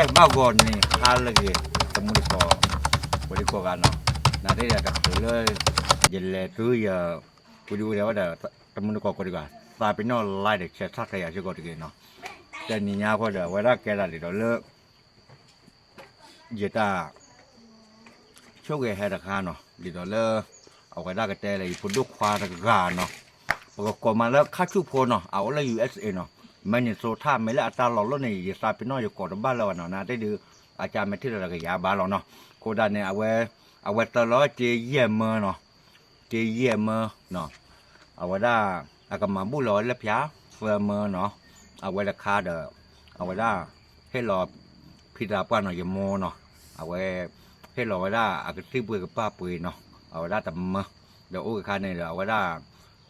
ဘၣ်ဂီၤန့ၣ်ဟါလၢအဂ့ၤ တမူတကိး ကိးဒံကိးဂၤနီၤ, နတ့ၢ်ဒီးတချုးလၢ ယလဲၤတုၤယ ပူၤဒံဝဲဒီး တမူတကိးကိးဒံဂၤ သးပ့ၤနီၣ် like ဒီး share ဆၣ်ခါယၤစ့ၢ်ကီးတဂ့ၤနီၤ, တနံၤညါဃီဒီး အဝဲဒၣ်ကဲဒၣ်ဒ်သိးလၢ ယတၢ် ဆိၣ်ဂ့ၤဟဲတခါနီၤ, ဒ်သိးလၢ အဝဲဒၣ်ကတဲလၢယဖိဒိၣ်ခွါတဂၤနီၤ, ပကကိးမးလၢခါဆူၣ်ဖိနီၤ, အအိၣ်လၢ ယူၢ်အ့းအ့း နီၤ, Minnesota မ့ၢ်လၢအတၢ်လီၤလိၣ်န့ၣ် ယသးပ့ၤနီၣ်ယကိးတဘၣ်လၢၤဘၣ်နီၤ, နတ့ၢ်ဒုး အကါမ့ၢ်ထံၣ်လီၤဒီးကယၤဘၣ်လီၤနီၤ, အဃိဒၣ်န့ၣ် အဝဲ အဝဲတၢ်လီၤက့ယဲၢ်မၢနီၤ, က့ယဲၢ်မၢနီၤ, အဝဲဒၣ် အကမၤဘူၣ်လီၤဝဲလၢဖၠါ သၢမၢနီၤ, အဝဲတခါဒီး အဝဲဒၣ် ဟ့ၣ်လီၤ ဖံသးပှၢ်နီၤ ယမိၢ်နီၤ, အဝဲ ဟ့ၣ်လီၤဝဲဒၣ်အကသံၣ်ဘှ့ကပၢ်ပှ့ၤနီၤ, အဝဲဒၣ်တမၢ, ဒီးအိၣ်က့ၤခါန့ၣ်ဒီး အဝဲဒၣ်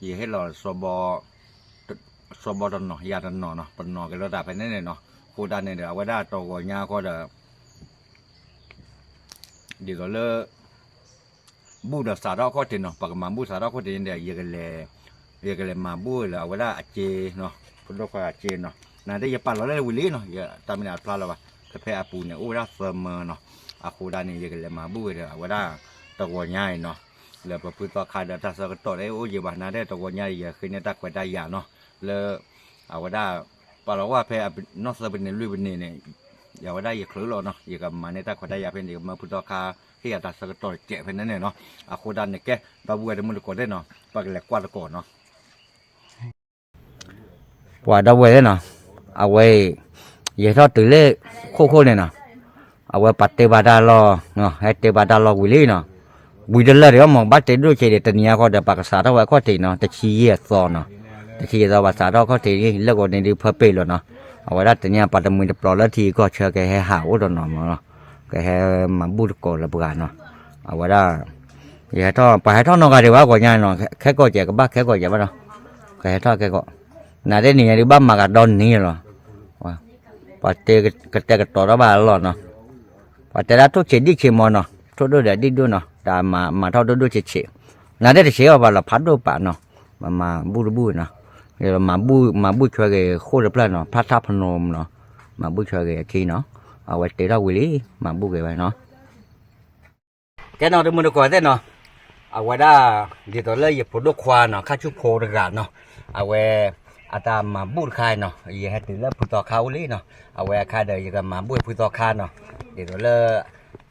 ယဟ့ၣ်လီၤ စီၤဘီတနီၤ ယၤတနီၤနီၤ ပနီၤက့ၤလိာ်သးဖဲန့ၣ်န့ၣ်နီၤ, အဃိဒၣ်န့ၣ်ဒီး အဝဲဒၣ်တဂီၤညါဃီဒီး ဒ်သိးလၢ ဘူၣ်ဒီးစးထီၣ်ခီၣ်ထံးနီၤ, ပကမၤဘူၣ်စးထီၣ်ခီၣ်ထံးန့ၣ်ဒီး ယကလဲၤ ယကလဲၤမၤဘူၣ်လၢအဝဲဒၣ်အစ့နီၤ, ဖိဒိၣ်ခွါအစ့နီၤ, နတ့ၢ်ယပာ်လီၤလၢဝံၤလံနီၤ, ယတၢ်မ့ၢ်န့ၣ်အဖျါလၢၤဘၣ်, ဖဲဖဲအပူၤန့ၣ် အိၣ်ဝဲဒၣ်သၢမၢနီၤ, အဃိဒၣ်န့ၣ် ယကလဲၤမၤဘူၣ်ဝဲဒီး အဝဲဒၣ် တဂီၤညါအံၤနီၤ, လၢပဖုသီခါဒီးတၢ်ဆၢကတီၢ်တအိၣ်ယံၤဘၣ်, နတ့ၢ်တဂီၤညါအံၤ ယဃ့န့ၢ်တၢ်ခွဲးတၢ်ယာ်နီၤ, လၢ အဝဲဒၣ် ပာ်လီၤဝဲဖဲအနီၢ်သၢပနံးလွံၢ်ပနံးန့ၣ် အဝဲဒၣ်ယချုးလီၤနီၤ, ယကမၤန့ၢ်တၢ်ခွဲးတၢ်ယာ်ဖဲန့ၣ် ယကမၢဖုသီခါ ဟ့ၣ်ယၤတၢ်ဆၢကတီၢ်တစဲးဖဲန့ၣ်န့ၣ်နီၤ, အဃိဒၣ်န့ၣ်ကဲ ဒီပုၢ်ဝဲၢ်တမုၢ်တကိးသ့ၣ်နီၤ, ပကလဲၤကွၢ်သကိးနီၤ. ပှၤဒီပုၢ်ဝဲၢ်သ့ၣ်နီၤ, အဝဲ ယဟဲထီၣ်တုၤလၢ ခိၣ်ခိၣ်န့ၣ်နီၤ, အဝဲပှၤတဲဘၣ်တၢ်လီၢ်, ဟဲတဲဘၣ်တၢ်လီၢ်ဝံၤလံနီၤ, ဝံၤတလၢာ်ဒံးအီၤမ့ၢ် ဘၣ်တဲဒိၣ်ဆံးဒံး တနံၤအံၤဃီဒီး ပှၤကစးထီၣ်ဝဲအခီၣ်ထံးနီၤ, တဆံယဲၢ်သီနီၤ, တဆံယဲၢ်သီ ပှၤစးထီၣ်အခီၣ်ထံးလံ လၢကိးန့ၣ်ဒုးဖၢပ့ၢ်လီၤနီၤ, အဝဲဒၣ်တနံၤအံၤပှၤတမှံၤတပျီၤလၢထံဂုၤကီၢ်ဆၢကဟဲဟးအိၣ်တနီၤမ့ၢ်နီၤ, ကဟဲမၤဘူၣ်သကိးလၢပှၤနီၤ, အဝဲဒၣ် ယဟဲထီၣ် ပှၤဟဲထီၣ်နီတဂၤဒံးဘၣ် ကိးညါနီၤ, ခဲကိာ်ကဲး ကဘၣ်ခဲကိာ်ကဲးဘၣ်နီၤ, ကဟဲထီၣ်ခဲကိာ်, နတ့ၢ်နံၤညါဒုးဘၣ်မၤကဒီနံၤလီၤ, ပှၤတဲကတဲာ်ကတီၤထီၣ်ဘၣ်အလီၢ်နီၤ, ပှၤတဲဒၣ်ထိၣ်ဆံးဒံၣ်ဆံးမ့ၢ်နီၤ, ထိၣ်ဒိၣ်ဒီးဒံၣ်ဒိၣ်နီၤ, တၢ်မၤထီၣ်ဒိၣ်ဒိၣ်ဆံးဆံး, နတ့ၢ်တဆံးအီၤ ပှၤလီၤဖးဒိၣ်ပာ်နီၤ, မၤဘူၣ်တဘူၣ်နီၤ, မၤဘူၣ် မၤဘူၣ်ဆွဲက့ၤဃိၣ်တဖျၢၣ်နီၤ, ဖးထၣ်ဖနိနီၤ, မၤဘူၣ်ဆွဲက့ၤအခံနီၤ, အဝဲတဲထီၣ်ဝံၤလံ မၤဘူၣ်က့ၤဝဲနီၤ. ကဲနီၤ တမုၢ်တကိးသ့ၣ်နီၤ, အဝဲဒၣ် ဒ်သိးလၢယဖိဒိၣ်ခွါနီၤ ခါဆူၣ်ဖိတဂၤနီၤ, အဝဲ အတၢ်မၤဘူၣ်တခါနီၤ, ယဟဲတုၤလၢဖုသီခါအိၣ်လံနီၤ, အဝဲအခါဒီး ယကမၤဘူၣ်ဖုသီခါနီၤ, ဒ်သိးလၢ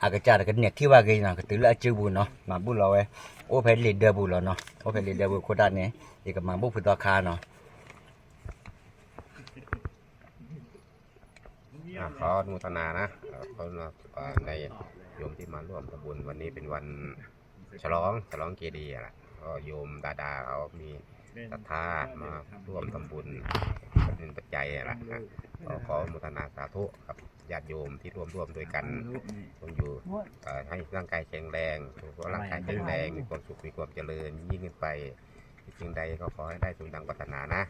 အကစၢ်တကနဲၣ်ထံၣ်ဘၣ်က့ၤနီၤ, ကတုၤလၢအစုပူၤနီၤ, မၤဘူၣ်လီၤဝဲ, အိၣ်ဖဲလံာ်ဒၢပူၤလီၤနီၤ, အိၣ်ဖဲလံာ်ဒၢပူၤအဃိတၢ်န့ၣ် ယကမၤဘူၣ်ဖုသီခါနီၤ. ขออนุโมทนานะ ขออนุโมทนาในโยมที่มาร่วมทำบุญ วันนี้เป็นวันฉลอง ฉลองเจดีย์อะแหละ ก็โยมดาดาเขามีศรัทธามาร่วมทำบุญ เป็นปัจจัยอะแหละนะ ก็ขออนุโมทนาสาธุกับญาติโยมที่ร่วมร่วมด้วยกัน คนอยู่ เอ่อ ให้ร่างกายแข็งแรง สุขภาพร่างกายแข็งแรง มีความสุข มีความเจริญยิ่งขึ้นไป คิดสิ่งใดก็ขอให้ได้สมดังปรารถนานะ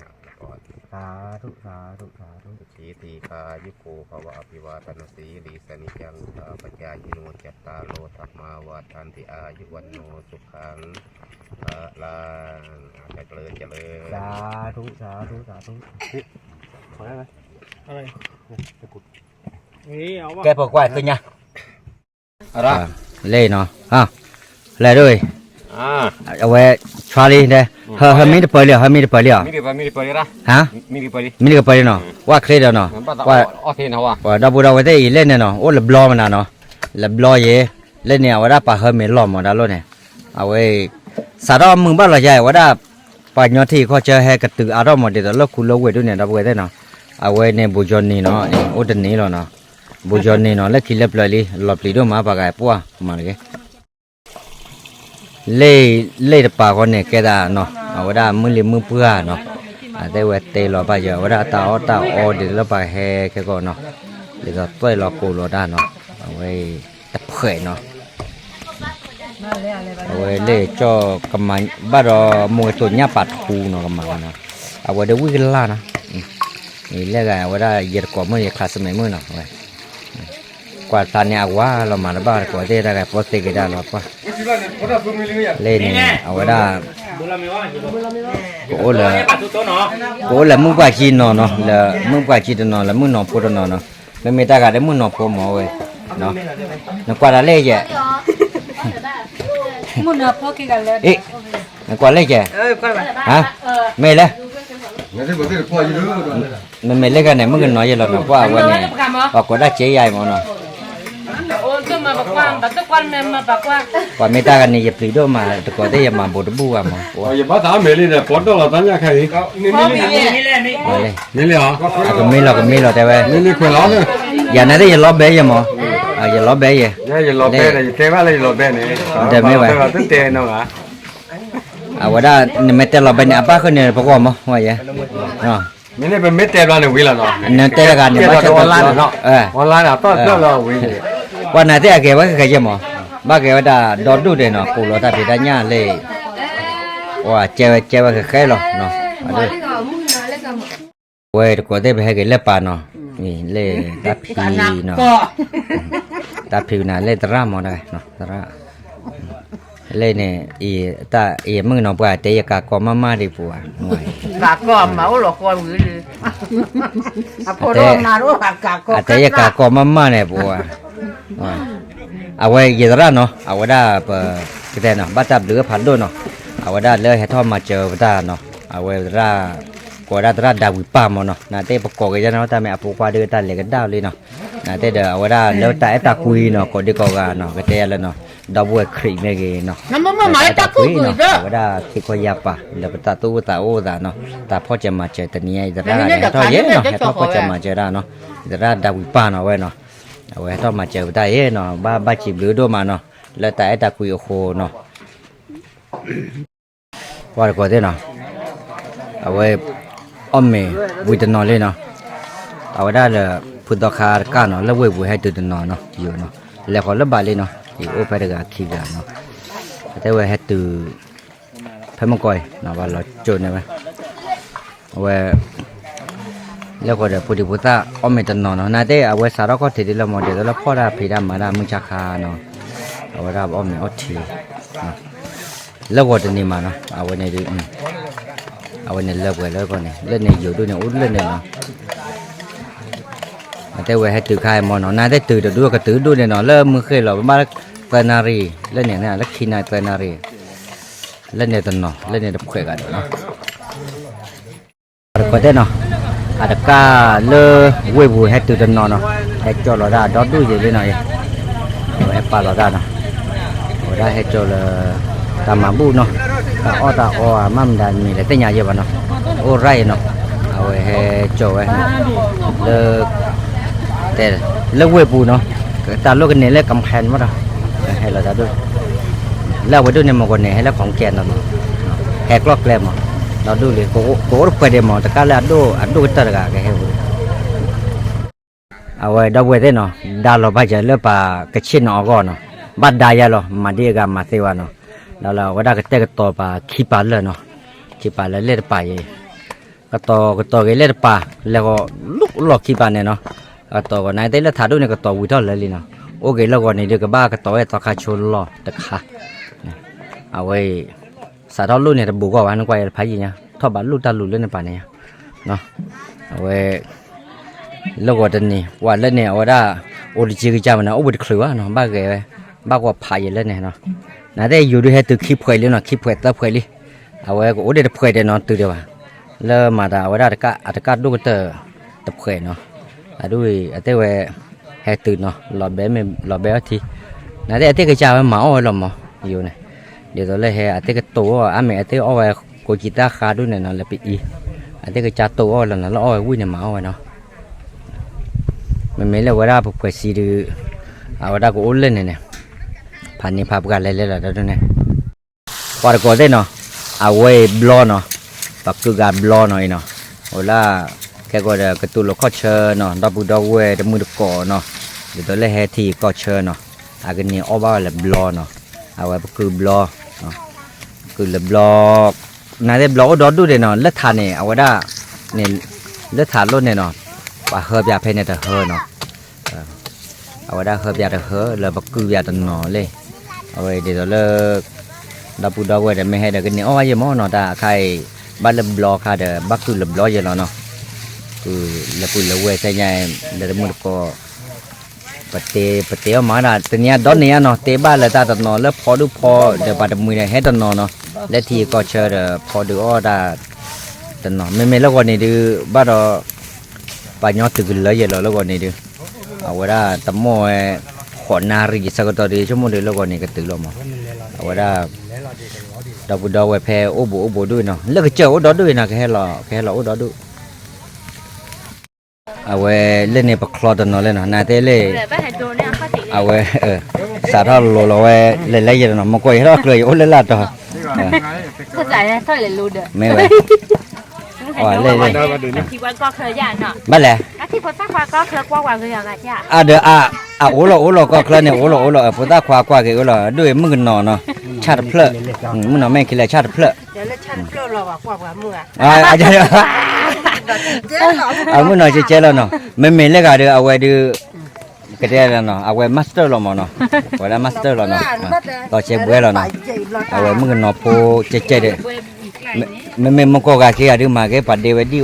สาธุ สาธุ สาธุ สุขี ทีคายุโก ภวะ อภิวาทนสีลิสนิจัง วุฒาปจายิโน จัตตาโร ธรรมา วัฒนติ อายุ วัณโณ สุขัง พลัง อ่ะ เจริญ เจริญ สาธุ สาธุ สาธุ ขอได้ไหม อะไร เนี่ย ตะกรุด เฮ้ย เอาวะ แกปอกว่าตัวเนี้ย လဲၣ်နီၤ, လဲၣ်ဒိၣ်, အဝဲ ဆွါလံ, ဟၢမံတပၢၤလံ, ဟၢမံတပၢၤလံဧါ, မံတကပၢၤလံနီၤ, ဝဲချ့ဒီးနီၤ, ပှၤဒီပုၢ်ဒီဝဲၢ်သ့ၣ်အံၤလဲၣ်န့ၣ်နီၤ, အိၣ်လၢဘျီမနုၤနီၤ, လၢဘျီယဲ, လဲၣ်န့ၣ် အဝဲဒၣ်ပာ်ဟၢမ့ၤလီၢ်မးဒၣ်လိၣ်န့ၣ်, အဝဲ စးထီၣ်မုာ်ဘၣ်လီၤယါ အဝဲဒၣ် ပှၤကညီထံကီၢ်ဆၢဟဲကတုၤအါထီၣ်မး ဒ်သိးလၢခူလၢဝ့ၢ်ဒိၣ်န့ၣ် ဒီပုၢ်ဝဲၢ်သ့ၣ်နီၤ, အဝဲန့ၣ် ဘိကၠီနံၤနီၤ, အိၣ်တနံၤလီၤနီၤ, ဘိကၠီနံၤနီၤ လၢခံလၢပျၢၤလံ လီၤပျံၤဒိၣ်မး ပှၤဂၤပှၢ်မးတဂ့ၤ လ့ၣ်တပၤဃီန့ၣ် ကဲဒၣ်နီၤ, အဝဲဒၣ်မုၢ်လံၤမုၢ်ပှၢ်နီၤ, အသ့ၣ်ဝဲတဲလီၤဘၣ်ယၤ အဝဲဒၣ်တၢ်အီၣ်တၢ်အီဒ်သိးလၢပှၤဟဲခဲကီးနီၤ, ဒ်သိးသွဲၣ်လီၤကိးလီၤတၢ်နီၤ, အဝဲတဖှဲးနီၤ, အဝဲလ့ၣ်ကၠီၣ်ကမၤဘၣ်ဒီး မိၢ်ကတိၤညၣ်ပာ်ထူနီၤ ကမၤနီၤ, အဝဲဒီးဝံၣ်ကလၢ်နီၤ, လဲၣ်ဂၤအဝဲဒၣ်ယဲတကိးမုၣ် ယ classmate မုၣ်နီၤ, ကွၢ်သးန့ၣ်အဝၤလီၤမးတဘၣ်တကိးသ့ၣ်တၢ်ဂၤ ပီသ့က့ၤဒၣ်လီၤပှၢ် လၢန့ၣ် အဝဲဒၣ် ကအိၣ်လၢ ကအိၣ်လၢမုၢ်ပှၢ်ကံနီၤနီၤ လၢမုၢ်ပှၢ်ကံတနီၤ လၢမုၢ်နီၤဖိတနီၤနီၤ မ့မ့ၢ်တၢ်ဂၤဒီးမုၣ်နီၤဖိမ့ၢ်ဝဲ, နကွၢ်တၢ်လဲၣ်ယဲ, မုၣ်နီၤဖိက့ၤဂၤလၢ, နကွၢ်လဲၣ်ယဲ, မ့ၢ်လဲၣ်, မ့မ့ၢ်လၢဂၤန့ၣ် မုၣ်ကနီၤယဲလီၤနီၤ ကွၢ်အဝဲန့ၣ်, ပှၤကိးဒၣ်ကဲယၤအံၤမ့ၢ်နီၤ ပှၤမ့ၢ်တၢ်ဂၤန့ၣ် ယပျံၤဒိၣ်မး တကိးသ့ၣ်ယမၤဘူးတဘူၣ်ဘၣ်မး, ယဘၣ်သးအီၣ်မ့ၤလံန့ၣ် ပီၣ်ဒီၣ်လီၤတၢ်ညၣ်ခါအံၤ, မ့ၢ်လံ, ကမ့ၢ်လီၤ ကမ့ၢ်လီၤတဲဝဲ, ယၤန့ၣ်သ့ၣ်ယလီၤဘဲယဲမး, ယလီၤဘဲယဲ, ယတဲဘၣ်လၢယလီၤဘဲန့ၣ်, ဒီးမ့ၢ်ဝဲ, အဝဲဒၣ် နမ့ၢ်တဲလီၤဘဲန့ၣ် အဘၣ်ဃုာ်န့ၣ်ပဂီၢ်မး ဝဲယဲ မ့ၢ်န့ၣ် ပမ့ၢ်တဲဘျီန့ၣ်ဝံၤလီၤနီၤ, နတဲတဂၤန့ၣ် ဘၣ်ဆၣ်တဘျီန့ၣ်, ပှၤနာ်သ့ၣ်အကဲဝဲကဲယဲမး, ဘၣ်ကဲဝဲဒၣ်ဒီဒူၣ်ဒဲးနီၤ ကိးလီၤတၢ်ဖံးတၢ်ညၣ်လၢ, ကဲဝဲကဲဝဲဃဲဃဲလီၤ, ဝဲတကိးသ့ၣ်ပဟဲက့ၤလၢပၢ်နီၤ, လၢတၢ်ဖံးနီၤ, တၢ်ဖံးနၤလၢသရၣ်မးတဂၤ, သရၣ် လၢန့ၣ်, တၢ်အံၤမုၣ်ကနီၤပှၢ်တဲယကၤကီမးမးဒံးပူၤဧါ, ကၤကီမၤအိၣ်လီၤဃီဝံၤလံ, အတဲယကၤကီမးမးန့ၣ်ပူၤဧါ, အဝဲယသရၣ်နီၤ အဝဲဒၣ်ပ, ကတဲနီၤ ဘၣ်တၢ်ဘျုးအဖးဒိၣ်နီၤ, အဝဲဒၣ်လၢဟဲထီၣ်မၤစၢၤပတၢ်နီၤ, အဝဲသရၣ်, ကိးဝဲဒၣ်သရၣ်ဒၤဝံၤပၢ်မးနီၤ နာ်သ့ၣ်ပကိးက့ၤယဲန့ၣ် တၢ်မ့ၢ်အဖိခွါဒုးတၢ်လဲၤကဒါလံနီၤ, နာ်သ့ၣ်ဒီးအဝဲဒၣ်လၢတၢ်အဲၣ်တၢ်ကွံနီၤ ကိးဒံကိးဂၤနီၤ ကတဲယၤလၢနီၤ, ဒီပုၢ်ဝဲၢ်ခရံာ်မ့ၢ်ဂ့ၤနီၤ, တၢ်အဲၣ်တၢ်ကွံနီၤ အဝဲဒၣ်ခံခီယၤပာ်လၢပတၢ်သူၣ်အိၣ်သးအိၣ်သးနီၤ, တၢ်ဖီၣ်စၢၤမၤစၢၤတနံၤအံၤ သရၣ်ဂၤန့ၣ် ဟဲထီၣ်ယဲနီၤ ဟဲထီၣ်ဖီၣ်စၢၤမၤစၢၤဒၣ်နီၤ, သရၣ်ဒၤဝံၤပၢ်နီၤဝဲနီၤ, အဝဲဟဲထီၣ်မၤစၢၤပတၢ်ယဲနီၤ ဘၣ်ဘၣ်စံးဘျုးဒိၣ်မးနီၤ, လၢတၢ်အဲၣ်တၢ်ကွံအဃိနီၤ ပှၤတကိးသ့ၣ်နီၤ, အဝဲ, အီၣ်မ့ၤဝံၤတနီၤလံနီၤ, အဝဲဒၣ်လၢ, ဖုသီခါတကၢ်နီၤ လၢဝ့ၢ်ပူၤဟဲတုၤတနီၤနီၤ ယိၤနီၤ, လဲၤဃီၤလၢဘၣ်လံနီၤ ယအိၣ်ဖဲတဂၤခံဂၤနီၤ, အတဲဝဲဟဲတုၤ, ဖဲမုၢ်ကီၢ်အံၤနီၤ ဘၣ်လီၤကၠိန့ၢ်ဝဲ, အဝဲ လၢဃီၤဒီးဖိဒံဖိသၣ်အီၣ်မ့ၤတနီၤနီၤ နာ်သ့ၣ်အဝဲစးထီၣ်ခီၣ်ထံးဒ်လၢမီၤ ဒ်သိးလၢဖီၣ်တၢ်ဖံးတၢ်မၤတၢ်မုၢ်ဆါခါနီၤ, အဝဲဒၣ်ပအီၣ်မ့ၤအီထံ, လၢဂီၤတနံၤမးနီၤ အဝဲန့ၣ်ဒုး, အဝဲန့ၣ်လၢပှဲၤလၢဂီၤန့ၣ် လၢန့ၣ်ယိၤဒိၣ်န့ၣ်အိၣ်လၢန့ၣ်နီၤ, အတဲဝဲဟဲတုၤခါအံၤမီၤနီၤ နာ်သ့ၣ်တုၤတဒူၣ်ကတုၤဒိၣ်န့ၣ်နီၤ လၢမုၢ်ဃ့ၢ်လီၤ ဘၣ်သၢနၣ်ရံၣ် လၢန့ၣ်န့ၣ် လၢခံနၣ်ရံၣ်သၢနၣ်ရံၣ်, လၢန့ၣ်တနီၤ လၢန့ၣ်တဖှဲးဂၤဒီးနီၤ တကိးသ့ၣ်နီၤ, အတကၢ်လၢဝ့ၢ်ပူၤဟဲတုၤတနီၤနီၤ, ဟဲကၠီလီၤတၢ်ဒီဒူၣ်ယဲလံနီၤအံၤ, အဝဲဟဲပာ်လီၤတၢ်နီၤ, အဝဲဒၣ်ဟဲကၠီလၢ တၢ်မၤဘူၣ်နီၤ, တၢ်အီၣ်တၢ်အီမ့ၢ်မတၤမံၤလဲၣ်သ့ၣ်ညါယဲဘၣ်နီၤ, အိၣ်ရၣ်အံၤနီၤ, အဝဲဟဲကၠီဝဲ, လၢ တဲ, လၢဝ့ၢ်ပူၤနီၤ, တၢ်လိၣ်ကန့ၢ်လၢကမ်ဖဲၣ်မးဒီး, ဟဲလီၤတၢ်ဒိၣ်, လၢအဝဲဒိၣ်န့ၣ်မ့ၢ်ကန့ၢ်ဟဲလၢခီကဲနီၤ, ဟဲကျီၢ်ကျဲမး, ဒီဒူၣ်လံ, ကအိၣ်တဖှဲးဒံးမး တကၢ်လၢအဒိၣ်အဒိၣ်ကတၢၢ်တဂၤကဟဲဝံၤ အဝဲဒီပုၢ်ဝဲၢ်သ့ၣ်နီၤ, ဒါလီၤဘၣ်ယၤလၢပှၤကဆ့ၣ်နီၤအဂီၢ်နီၤ, ဘၣ်ဒါယၤလီၤ မၤဒ်အဂၤမၤသ့ဝဲနီၤ, ဒီးလၢအဝဲဒၣ်ကတဲာ်ကတီၤပှၤခံပၤလၢာ်နီၤ, ခံပၤလၢာ်လၢတပၤယဲ, ကတီၤကတီၤက့ၤလၢတပၤ, လဲၤဃီၤလီၢ်ခံပၤန့ၣ်နီၤ, ကတီၤကီးနသ့ၣ်လၢထးဒိၣ်န့ၣ် ကတီၤဝံၤထီၣ်လၢာ်လံနီၤ, အိၣ်က့ၤလၢဂီၤန့ၣ်ဒုးကဘၣ်ကတီၤဝဲသီခါဆိလီၢ်တခါ, အဝဲအံၤ စးထီၣ်လိၣ်န့ၣ်တဘူးကီၢ်ဘၣ် နကွၢ်ယဲတဖးယံာ်ညါ, ထီၣ်ဘးလိၣ်တၢ်လူၤလၢန့ၣ်ပၤန့ၣ်ညါ, အဝဲ လၢဂီၤတနံၤ ပှၤလၢန့ၣ် အဝဲဒၣ် အိၣ်တက့ကစၢ်မးန့ၣ် အိၣ်ဘှံးတချုးဘၣ်နီၤ ဘၣ်ဂဲၤဝဲ ဘၣ်ကွၢ်ဖးယံာ်လၢန့ၣ်နီၤ, နသ့ၣ်ယိၤဒုးဟဲတုၤခံဖှဲးလံနီၤ ခံဖှဲးသၢဖှဲးလံ, အဝဲကအိၣ်ဒံးတဖှဲးဒဲးနီၤ တုၤဒံးဘၣ်, လၢမၤတၢ်အဝဲဒၣ်တကၣ် အတကၣ်ဒိၣ်ကတၢၢ် တဖှဲးနီၤ, အဒိ အသ့ၣ်ဝဲ ဟဲတုၤနီၤ လီၤဘဲမ့ၢ်လီၤဘဲအီထံ, နသ့ၣ်အသ့ၣ်ကစၢ်ဝဲမၤအီၣ်ဝဲလီၤမး ယိၤန့ၣ်, ဒ်သိးလၢဟဲအသ့ၣ်ကတိၤအီၣ် အါမ့ၢ်အသ့ၣ်အီၣ်ဝဲ ကိးကံသၣ်ဃါဒိၣ်န့ၣ်နီၤ လၢပအံၤ, အသ့ၣ်ကစၢ်တိၤအီၣ်ဝဲလီၤနီၤ လၢအီၣ်ဝဲဝံၣ်န့ၣ်မၤအီၣ်ဝဲနီၤ, မ့မ့ၢ်လၢဝဲဒၣ်ပဖှဲးစံဒုး အဝဲဒၣ်ကအိၣ်လၢန့ၣ်န့ၣ်, ဖးန့ၢ်ဖးပှၢ်လဲၤလဲၤလီၤတၢ်ဒိၣ်န့ၣ် ပှၤတကိးသ့ၣ်နီၤ, အဝဲအံၤဘျီနီၤ, ပှၤကုၢ်ဂၤဘျီနီၤအံၤနီၤ, အိၣ်လၢ ခဲကိာ်ဒီးကတူၢ်လိာ်ခီၣ်ဆၢနီၤ ဒီပုၢ်ဒီဝဲၢ်တမုၢ်တကိးနီၤ, ဒ်သိးလၢဟဲထံၣ်ကီၢ်ဆၢနီၤ, အကန့ၢ်အီၣ်ဘၣ်ဝဲလၢဘျီနီၤ, အဝဲပကုၢ်ဘျီ, ပကုၢ်လၢဘျီ, နသ့ၣ်ဘျီအိၣ်ဒီဒူၣ်ဒံးနီၤ လၢထးန့ၣ် အဝဲဒၣ်န့ၣ်, လၢထးလိၣ်န့ၣ်နီၤ, ပှၤဟၢပၠးဖဲန့ၣ်တဟၢနီၤ အဝဲဒၣ်ဟၢပၠးတဟၢလၢပကုၢ်ပၠးတနီၤလံ, အဝဲဒ်သိးလၢ ဒီပုၢ်ဒီဝဲၢ်ဒီးမ့ၢ်ဟဲဒီးကန့ၢ်အီၣ်ဘၣ်ယဲၢ်မးနီၤ တၢ်အခါအံၤ, ဘၣ်လၢဘျီခါဒီး ဘၣ်ကုၢ်လၢဘျီယဲၢ်လီၤနီၤ, ကုၢ်လၢပုၢ်လၢဝဲၢ်သ့ၣ်ညါ လၢတမုၢ်တကိး ပတ့ ပတ့အီၣ်မၤဒၣ် တနံၤအံၤဒီနံၤညါနီၤ တ့ဘၣ်လၢတၢ်တနီၤလၢဖီဒူၣ်ဖီ ဒီးပှၤတမှံၤဒီးဟဲတနီၤနီၤ လၢထံဂုၤကီၢ်ဆၢဒီးဖီဒုးအီၣ်တၢ်တနီၤ မ့မ့ၢ်လၢဂီၤန့ၣ်ဒုး ဘၣ်ဒီး ပှၤညီတုၤကလၢယဲၢ်လီၤလၢဂီၤန့ၣ်ဒုး အဝဲဒၣ်တမီၢ်ဝဲ ဃိးနၣ်ရံၣ်ဆၢကတီၢ်ဒုး ဆိကမိၣ်ဒုးလၢဂီၤန့ၣ်ကတုၤလီၤမး အဝဲဒၣ် ဒီပုၢ်ဒီဝဲၢ်ဖဲအိၣ်ဘူးအိၣ်ဘူးဒိၣ်နီၤ လၢကစၢၢ်အိၣ်ဒီဒိၣ်နီၤ ကဟဲလီၤ ကဟဲလီၤအိၣ်ဒီဒိၣ် အဝဲလၢန့ၣ်ပချီတနီၤလၢနီၤ နတဲလၢ အဝဲ စးထီၣ်လိၤလီၤဝဲ လဲၤလဲၤယဲၢ်တနီၤ မ့ၢ်ကွၢ်ယဟဲထီၣ်ကျၢၤ ယအိၣ်လၢလၢ်တီၤ မ့ၢ်ဝဲ လၢ ဘၣ်လဲၣ် အဒီး အအိၣ်လီၤအိၣ်လီၤကီၢ်ချၢကွၢ်ဝဲဂ့ၤဂၤ အဒီး အအိၣ်လီၤအိၣ်လီၤကီၢ်ချၢန့ၣ် အိၣ်လီၤအိၣ်လီၤ ဖိသၣ်ခွါကွၢ်က့ၤအိၣ်လီၤ ဒိၣ်အံၤမုၣ်ကနီၤနီၤ ဆၣ်တဖျၢၣ် မုၣ်နီၤမ့ၢ်ခံလဲၣ် ဆၣ်တဖျၢၣ် အမုၣ်နီၤကဲကဲလီၤနီၤ မ့မ့ၢ်လၢဂၤဒီး အဝဲဒုး ကတဲလီၤနီၤ အဝဲ master လီၤမးနီၤ အဝဲဒၣ် master လီၤနီၤ လီၤဆဲးဘှဲလီၤနီၤ အဝဲမုၣ်ကနီၤဖိကဲကဲဒီး မ့မ့ၢ်မုၢ်ကီၢ်ဂၤခံဂၤဒုးမၤက့ၤ ပှၤဒ့ဝဲဒ်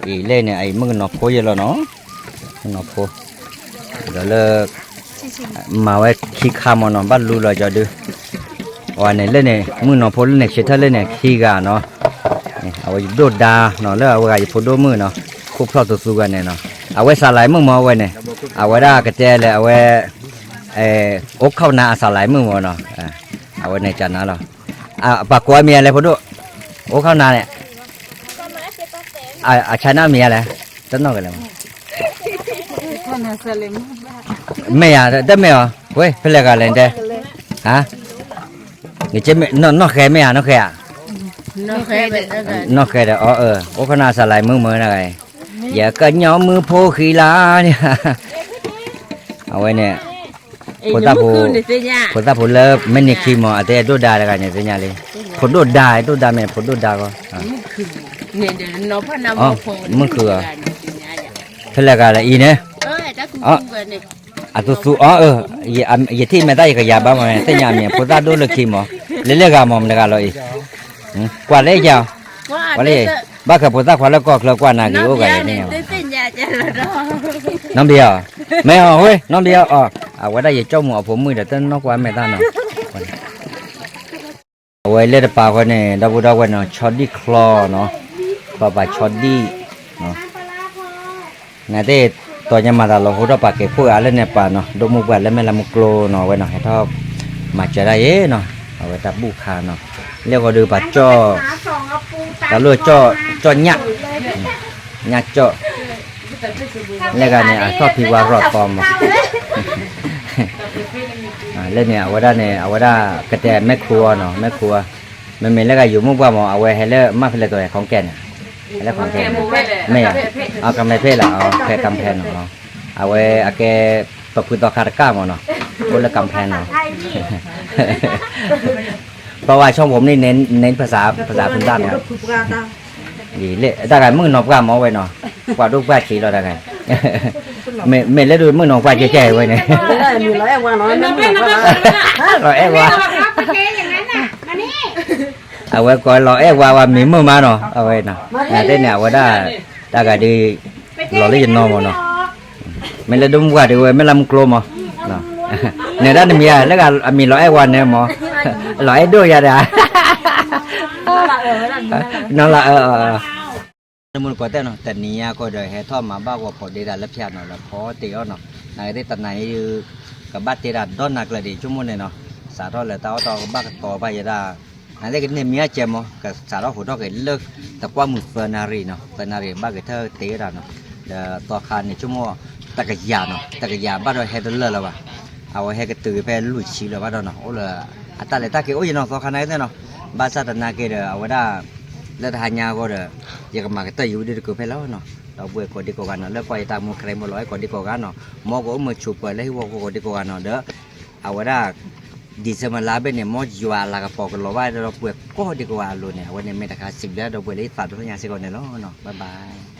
အိၣ်လံပှၢ် အံၤလဲၣ်န့ၣ် အအံၤမုၣ်ကနီၤဖိယဲၢ်လီၤနီၤ မုၣ်ကနီၤဖိ ဒီးလၢ မၤဝဲခံခါမးနီၤ ဘၣ်လူလီၤကီဒုး အဝဲန့ၣ်လၢန့ၣ် မုၣ်ကနီၤဖိလၢန့ၣ် ဆံးထၢၣ်လၢန့ၣ် ခံဂၤနီၤ အဝဲယဒိၣ်ဒါနီၤ လၢအဝဲဂၤယဖိဒိၣ်မုၣ်နီၤ ခိၣ်ဖျီၣ်သူသူဂၤန့ၣ်နီၤ အဝဲစးလၤမုၣ်မးအဝဲန့ၣ် အဝဲဒၣ်ကတဲလၢအဝဲ အိၣ်ခိးနၤအစးလၤမုၣ်မးနီၤ အဝဲန့ၣ်ကနၤလီၤ ပှၤကိးအမံၤလဲၣ်ဖိဒိၣ် အိၣ်ခိးနၤန့ၣ် အဆါနၢ်မံၤလဲၣ် တနီၣ်ကလဲၣ် မ့ၢ်ဧါ တမ့ၢ်အီၤ ဝဲ ဖဲလဲၣ်ဂၤလဲၣ်တဲ ဟါ နီၢ်ဃဲမ့ၢ်ဧါ နီၢ်ဃဲဧါ နီၢ်ဃဲဒီး အီ အိၣ်ခိးနၤအစးလၤမုၣ်မးနဂၤ ယကညီမုၣ်ဖိဃံလၤ အဝဲန့ၣ် ဖိသၣ်ဖိ ဖိသၣ်ဖိလၢမ့ၢ်နံၤခံမး အတဲဒိၣ်ဒါတဂၤန့ၣ်သ့ၣ်ညါလံ ဖိဒိၣ်ဒါ ဒိၣ်ဒါမ့ၢ်ဖိဒိၣ်ဒါဂီၢ် မုၣ်ခုၣ်ဧါ ဖဲလဲၣ်ဂၤလၢအံၤန့ၣ် အသူသူအီ ယထံၣ်မဲာ်သၣ်ယကယၤဘၣ်မး သ့ၣ်ညါမ့ၢ် ဖိသၣ်ဒိၣ်လၢခံမး လဲၤလၢဂၤမး မတဂၤလီၤအံၤ ကွၢ်လၢယၤ ကွၢ်လၢယၤ ဘၣ်ဃးဖိသၣ်ခွါလၢကီၢ်ချၢကွၢ်နၤက့ၤအိၣ်ဂၤန့ၣ် နီၢ်ဘံယီၤ မ့ၢ်အီၤဝဲ နီၢ်ဘံယီၤအီ အဝဲဒၣ်ယကၠီမူၤအဖိမုၣ်ဒီး တနီၢ်ကွၢ်မဲာ်သၣ်နီၤ အဝဲလၢတပၤဃီန့ၣ် ဒီပုၢ်ဒီဝဲၢ်နီၤ ဆီဒံၣ်ချီနီၤ ချီပာ်ဆီဒံၣ် နသ့ၣ် တီညါမၤသးလီၤဟိထီၣ်ပာ်ကဲၤခိၣ်အါလၢန့ၣ်ပၤနီၤ ဒိၣ်မုၣ်ပှၢ်လၢမဲၢ်လၢမူကျိနီၤ အဝဲနီၤ ဟဲထီၣ်မၤစၢၤဒၣ်ယဲနီၤ အဝဲတၢ်ဘူၣ်ခါနီၤ လၢဃီဒုးပှၤကၠီၣ် တၢ်လိၣ်ကၠီၣ်ညၣ် ညၣ်ကၠီၣ် လၢဂၤန့ၣ် အထီၣ်ဖံဝါရီၣ်သီမး လၢန့ၣ် အဝဲဒၣ်န့ၣ် အဝဲဒၣ်ကတဲမဲာ်ခိၣ်အီၤနီၤ မဲာ်ခိၣ်အီၤ မ့မ့ၢ်လၢဂၤယိၤမုၣ်ပှၢ်မး အဝဲဟဲလၢမၢ်ဖဲလဲၣ်တီၤ ဟဲခီကဲန့ၣ် ဟဲလၢခီကဲန့ၣ် မ့ၢ် ကမဲာ်ဖဲလၢ ဖဲကမဲာ်ဖဲနီၤ အဝဲအကဲ ပဖုသီခါတကၣ်မးနီၤ အိၣ်လၢကမဲာ်ဖဲနီၤ เพราะว่าช่องผมนี่เน้นภาษาภาษาพื้นบ้านครับ တၢ်ဂၤမုၣ်ကနီၤပှၢ်မးဝဲနီၤ ပှၤဒိၣ်ပှၢ်ဆံးလီၤတၢ်ဂၤ မ့ၢ်လၢဒုးမုၣ်ကနီၤပှၢ်ကဲကဲဝဲန့ၣ် လီၤအဲၣ်ဝါ အဝဲကိးလီၤအဲၣ်ဝါဝဲမံၤမုာ်မးနီၤ အဝဲနီၤ နတဲန့ၣ် အဝဲဒၣ် တၢ်ဂၤဒုး လီၤလၢယနီၢ်မးနီၤ မ့ၢ်လၢဒိၣ်မုၣ်ပှၢ်ဒုးဝဲ မ့ၢ်လၢမူကျိမး နဲဒၣ်နမံၤဧါ လၢအမံၤလီၤအဲၣ်ဝါန့ၣ်မး လီၤအဲၣ်ဒိၣ်ယၤဒၣ် နီၤလၢအ မုၢ်တကိးတဲနီၤ တနံၤညါကီၢ်ဒီး ဟဲထီၣ်မၤဘၣ်ဂီၤဖီၣ်ဒ့တၢ်လၢဖၠၣ်နီၤ ဒီးဖီတ့ၢ်အီၤနီၤ နာ်က့သ့ၣ်တနၤအံၤ ကဘၣ်တ့တၢ်ဒီနၤကျၢၤဒံး ဆိကမိၣ်န့ၣ်နီၤ စးထီၣ်လၢတၢ်အီၣ်တၢ်အီကဘၣ်ကတီၤဘၣ်ယဲဒၣ် နာ်သ့ၣ်ကန့ၢ်မံၤအကဲမး ကစးထီၣ်ဟိးထီၣ်က့ၤလၢ တကွၢ်မုၢ်သၢနၣ်ရံၣ်နီၤ သၢနၣ်ရံၣ်ဘၣ်က့ၤထၢၣ်တ့တၢ်နီၤ ဒီးသီခါန့ၣ် ဆိကမိၣ် တကယၤနီၤ တကယၤဘၣ်ဒီးဟဲတလၢာ်လၢၤဘၣ် အဝဲဟဲကတုၤဖဲလွံၢ်ဆံလၢၤဘၣ်ဒီးနီၤ အိၣ်လၢ အတၢ်လဲၤတၢ်က့ၤအိၣ်ယနီၤ သီခါနာ်က့သ့ၣ်နီၤ ဘၣ်ဆၣ်သနာ်က့ဒီး အဝဲဒၣ် လၢတဟါညါအဂီၢ်ဒီး ယကမၤကတၢၢ်ယဝံၤဒ်တကုာ်ဖဲလီၤနီၤ ဒီပုၢ်ဝဲၢ်ကိးဒံကိးဂၤနီၤ လၢကွၢ်ယတၢ်မူကရၢမိၢ်လီၤအဲၣ်ကိးဒံကိးဂၤနီၤ မ်ကအိၣ်မုာ်ဆိးပၢၤလၢဟံၣ်ဝီကိးဒံကိးဂၤနီၤ ဒီး အဝဲဒၣ် December လါဘ့ၣ်န့ၣ် မ်ယွၤအလၤကပီၤကလီၤဘၣ်ဒီးပုၢ်ဝဲၢ်ကိးဒံကိးဂၤအလိၤန့ၣ် အဝဲန့ၣ်မ့ၢ်တခါစံးဘျုးဒီပုၢ်ဝဲၢ်လၢယသးဒိၣ်ညါစ့ၢ်ကီးန့ၣ်လီၤနီၤ bye bye